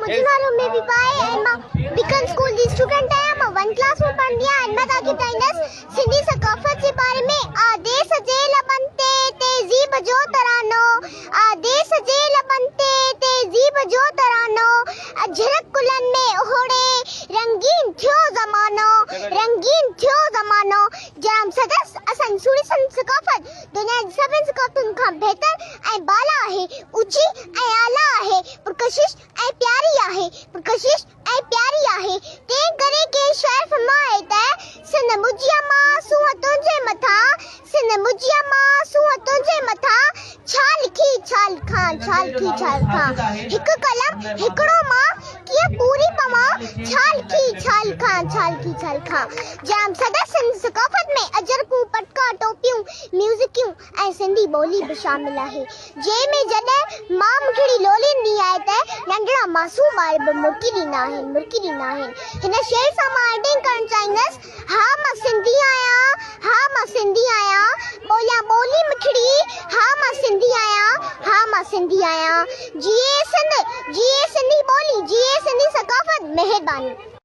منهنجو نالو ميوي آهي ۽ مان بيڪن اسڪول جي اسٽوڊنٽ آهيان. مان ون ڪلاس ۾ پڙهندي آهيان ۽ مان توهان کي ٻڌائيندس سنڌي ثقافت جي باري ۾. آ ديس جي لبن تي تهذيب جو ترانو، آ ديس جي لبن تي تهذيب جو ترانو، اجرڪ گلن ۾ اهڙي رنگين ٿيو زمانو، رنگين ٿيو زمانو. جام سدس اسان جي سهڻي سنڌ ثقافت دنيا جي سڀني ثقافتن کان بهتر ۽ بالا آهي، اوچي ۽ اعليٰ آهي، پرڪشش ۽ پياري آهي، پرڪشش ۽ پياري آهي. تنهن ڪري ڪنهن شاعر فرمايو ته، سنڌ منهنجي امان سونهن تنهنجي مٿان، سنڌ منهنجي امان سونهن تنهنجي مٿان، ڇا لکي ڇا لکان، ڇا لکي ڇا لکان، هڪ قلم هڪڙو مان، ڪيئن پوري پوان، ڇا لکي ڇا لکان، ڇا لکي ڇا لکان. ڄام صدر سنڌ ثقافت ۾ اجرڪون، پٽڪا، ٽوپيون، ميوزڪيون ۽ سنڌي ٻولي به شامل آهي، جنهن ۾ جڏهن ماء مٺڙي لولي ڏيندي آهي ته ننڍڙا معصوم ٻار به مرڪي ڏيندا آهن، مرڪي ڏيندا آهن. هن شعر سان مان اينڊنگ ڪرڻ چاهيندس، ها مان سنڌي آهيان، ها مان سنڌي آهيان، ٻوليان ٻولي مٺڙي، ها مان سنڌي آهيان، ها مان سنڌي آهيان. جيئي سنڌ، جيئي سنڌي ٻولي، جيئي سنڌي ثقافت. مهرباني.